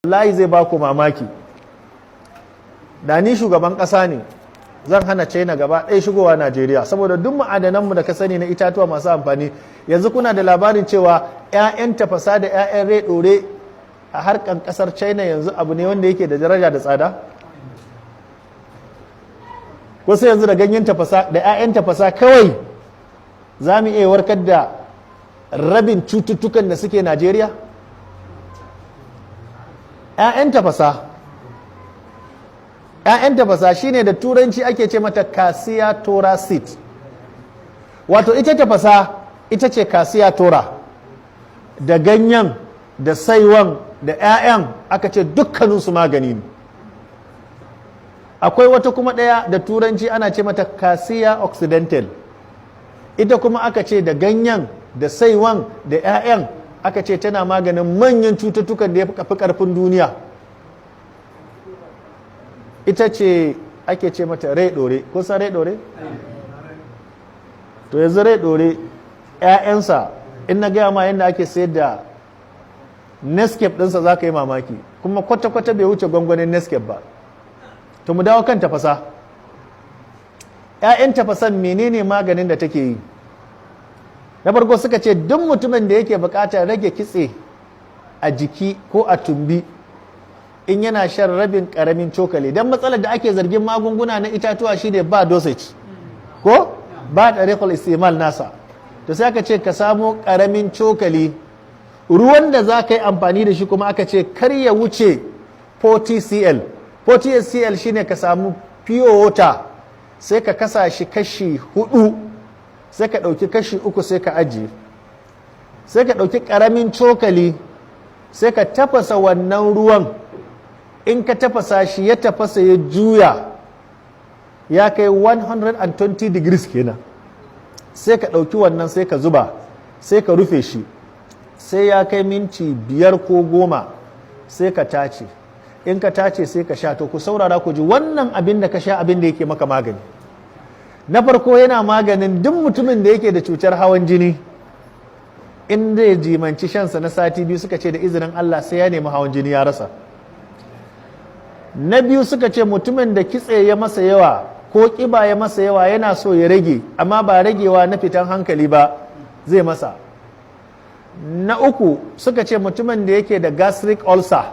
Wallahi zai ba ku mamaki. Da ni shugaban ƙasa ne, zan hana China gaba ɗaya shigowa Najeriya, saboda duk ma'adananmu da ka sani na itatuwa masu amfani. Yanzu kuna da labarin cewa 'ya'yan tafasa da 'ya'yan rai ɗore a harkan ƙasar China yanzu abu ne wanda yake da daraja da tsada. Wasu yanzu da ganyen tafasa da 'ya'yan tafasa kawai za mu iya warkar da rabin cututtukan da suke Najeriya. 'Ya'yan tafasa, 'ya'yan tafasa shine da Turanci ake ce mata Cassia tora seed. Wato ita tafasa ita ce Cassia tora, da ganyen da saiwan da 'ya'yan, aka ce dukkaninsu magani ne. Akwai wata kuma ɗaya da Turanci ana ce mata Cassia occidental. Ita kuma aka ce da ganyen da saiwan da 'ya'yan, aka ce tana maganin manyan cututtukan da ya fi ƙarfin duniya. Ita ce ake ce mata rai ɗore. Kun san rai ɗore? To yanzu rai ɗore, 'ya'yansa, in na gaya ma yadda ake sayar da Nescafe ɗinsa, za ka yi mamaki. Kuma kwata-kwata bai wuce gwangwanin Nescafe ba. To mu dawo kan tafasa. 'Ya'yan tafasan, menene maganin da take yi? Na farko, suka ce duk mutumin da yake bukatar rage kitse a jiki ko a tumbi, in yana shan rabin karamin cokali, don matsalar da ake zargin magunguna na itatuwa shine ba dosage ko ba ɗariƙul istimal nasa. To sai aka ce ka samo karamin cokali, ruwan da za ka yi amfani da shi kuma aka ce kar ya wuce 40 cl. 40 cl shine ka samu pure water, sai ka kasa shi kashi hudu, sai ka ɗauki kashi uku sai ka ajiye. Sai ka ɗauki ƙaramin cokali, sai ka tafasa wannan ruwan. In ka tafasa shi, ya tafasa, ya juya, ya kai 120 degrees kenan, sai ka ɗauki wannan sai ka zuba, sai ka rufe shi. Sai ya kai minti 5 ko 10, sai ka tace. In ka tace, sai ka sha. To ku saurara ku ji, wannan abin da ka sha, abin da yake maka magani. Na farko, yana maganin duk mutumin da yake da cutar hawan jini. In zai jimanci shansa na sati 2, suka ce da izinin Allah sai ya nemi hawan jini ya rasa. Na biyu, suka ce mutumin da kitse ya masa yawa ko ƙiba ya masa yawa, yana so ya rage, amma ba ragewa na fitan hankali ba, zai masa. Na uku, suka ce mutumin da yake da gastric ulcer,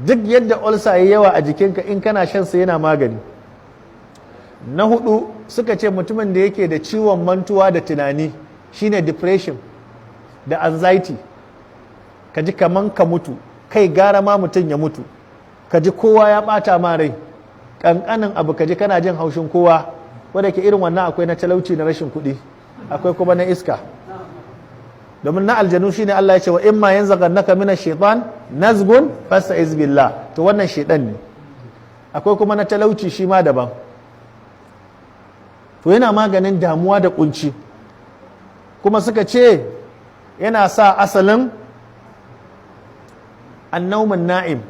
duk yadda ulcer ya yawa a jikinka, in kana shan sa yana magani. Na hudu, suka ce mutumin da yake da ciwon mantuwa da tunani, shine depression da anxiety, ka ji kaman ka mutu, kai gara ma mutum ya mutu, ka ji kowa ya bata ma rai, kankanin abu ka ji kana jin haushin kowa. Wanda ke irin wannan, akwai na talauci, na rashin kuɗi, akwai kuma na iska. Domin na aljanu shine Allah ya ce wa imma yanzaghannaka minash shaitan nazgun fasta'iz billah. To wannan shaitan ne. Akwai kuma na talauci, shi ma daban. To yana maganin damuwa da kunci. Kuma suka ce yana sa asalin annaumin na'im,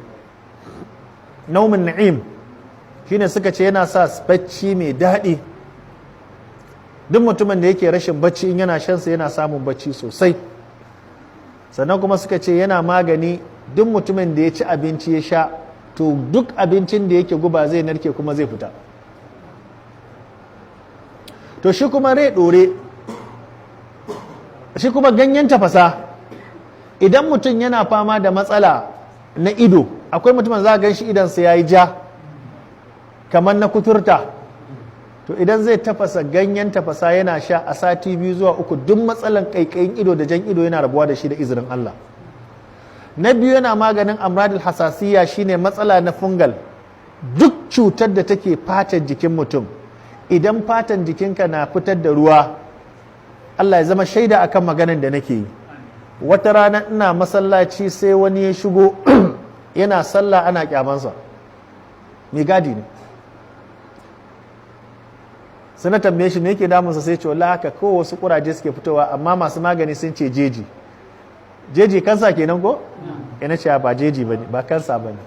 naumin na'im, shine suka ce yana sa bacci mai daɗi. Duk mutumin da yake rashin bacci, in yana shansa yana samun bacci sosai. Sannan kuma suka ce yana magani duk mutumin da ya ci abinci ya sha, to duk abincin da yake guba zai narke kuma zai fita. To shi kuma rai ɗore, shi kuma ganyen tafasa, idan mutum yana fama da matsala na ido, akwai mutumin za a gan shi idansa ya yi ja kamar na kuturta, to idan zai tafasa ganyen tafasa yana sha, a sati 2 zuwa 3 duk matsalan ƙaiƙayin ido da jan ido yana rabuwa da shi da izinin Allah. Na biyu, yana maganin amradul hasasiyya, shine matsala na fungal. Duk cutar da take fatan jikin mutum, idan fatan jikinka na fitar da ruwa, Allah ya zama shaida akan maganan da nake yi. Wata rana ina masallaci, sai wani ya shigo yana sallah ana kyamansa, mai gadi ne. Sai na tambaye shi me yake damunsa, sai ce wallahi haka ko wasu kuraje suke fitowa, amma masu magani sun ce jeji. Jeji kansa kenan ko? Ina ce ba jeji bane, ba kansa bane.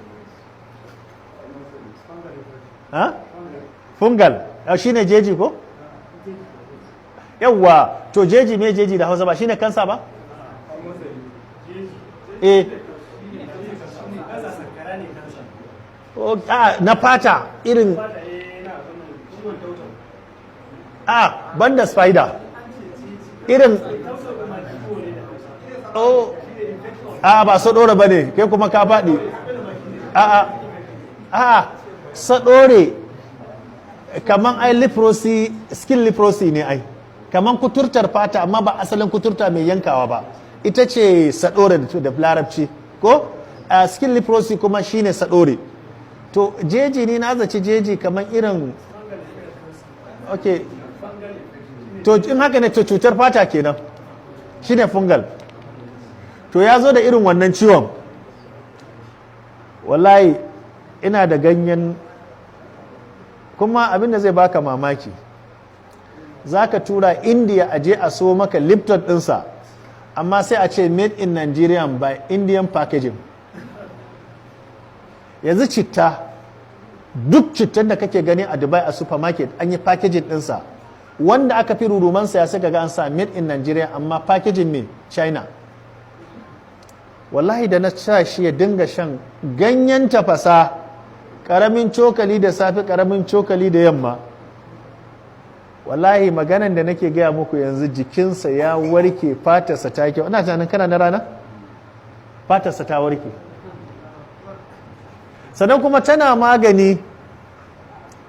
Ha, fungal shine jeji ko? Yawwa, to jeji, me jeji da Hausa? Ba shine kansa ba? Eh. Na fata irin a banda spider irin. Oh, a ba saɗore ba ne, kai kuma ka faɗi. A a a saɗore kaman ai leprosy, skin leprosy ne ai, kaman kuturtar fata, amma ba asalin kuturta mai yankawa ba. Ita ce saɗore da Larabci ko skin leprosy kuma shine saɗore. To jeji ne, na zaci jeji kaman irin, ok, to in haka ne, to cutar fata kenan, shine fungal. To ya zo da irin wannan ciwon. Wallahi ina da ganyen kuma. Abinda zai baka mamaki, za ka tura India a je a so maka Lipton ɗinsa, amma sai a ce made in Nigerian by Indian packaging. Yanzu citta, duk cittan da kake gani a Dubai a supermarket an yi packaging ɗinsa, wanda aka fi rurumansa ya saka ga an sa made in Nigeria, amma packaging ne China. Wallahi da na sa shi ya dinga shan ganyen tafasa, karamin cokali da safe, karamin cokali da yamma, wallahi maganan da nake gaya muku yanzu, jikinsa ya warke, fatarsa ta kyau. Ina tunanin kana na rana, fatarsa ta warke. Sannan kuma tana magani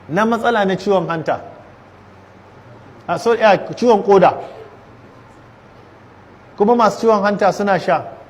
na matsala na ciwon hanta, a so, ciwon koda, kuma masu ciwon hanta suna sha.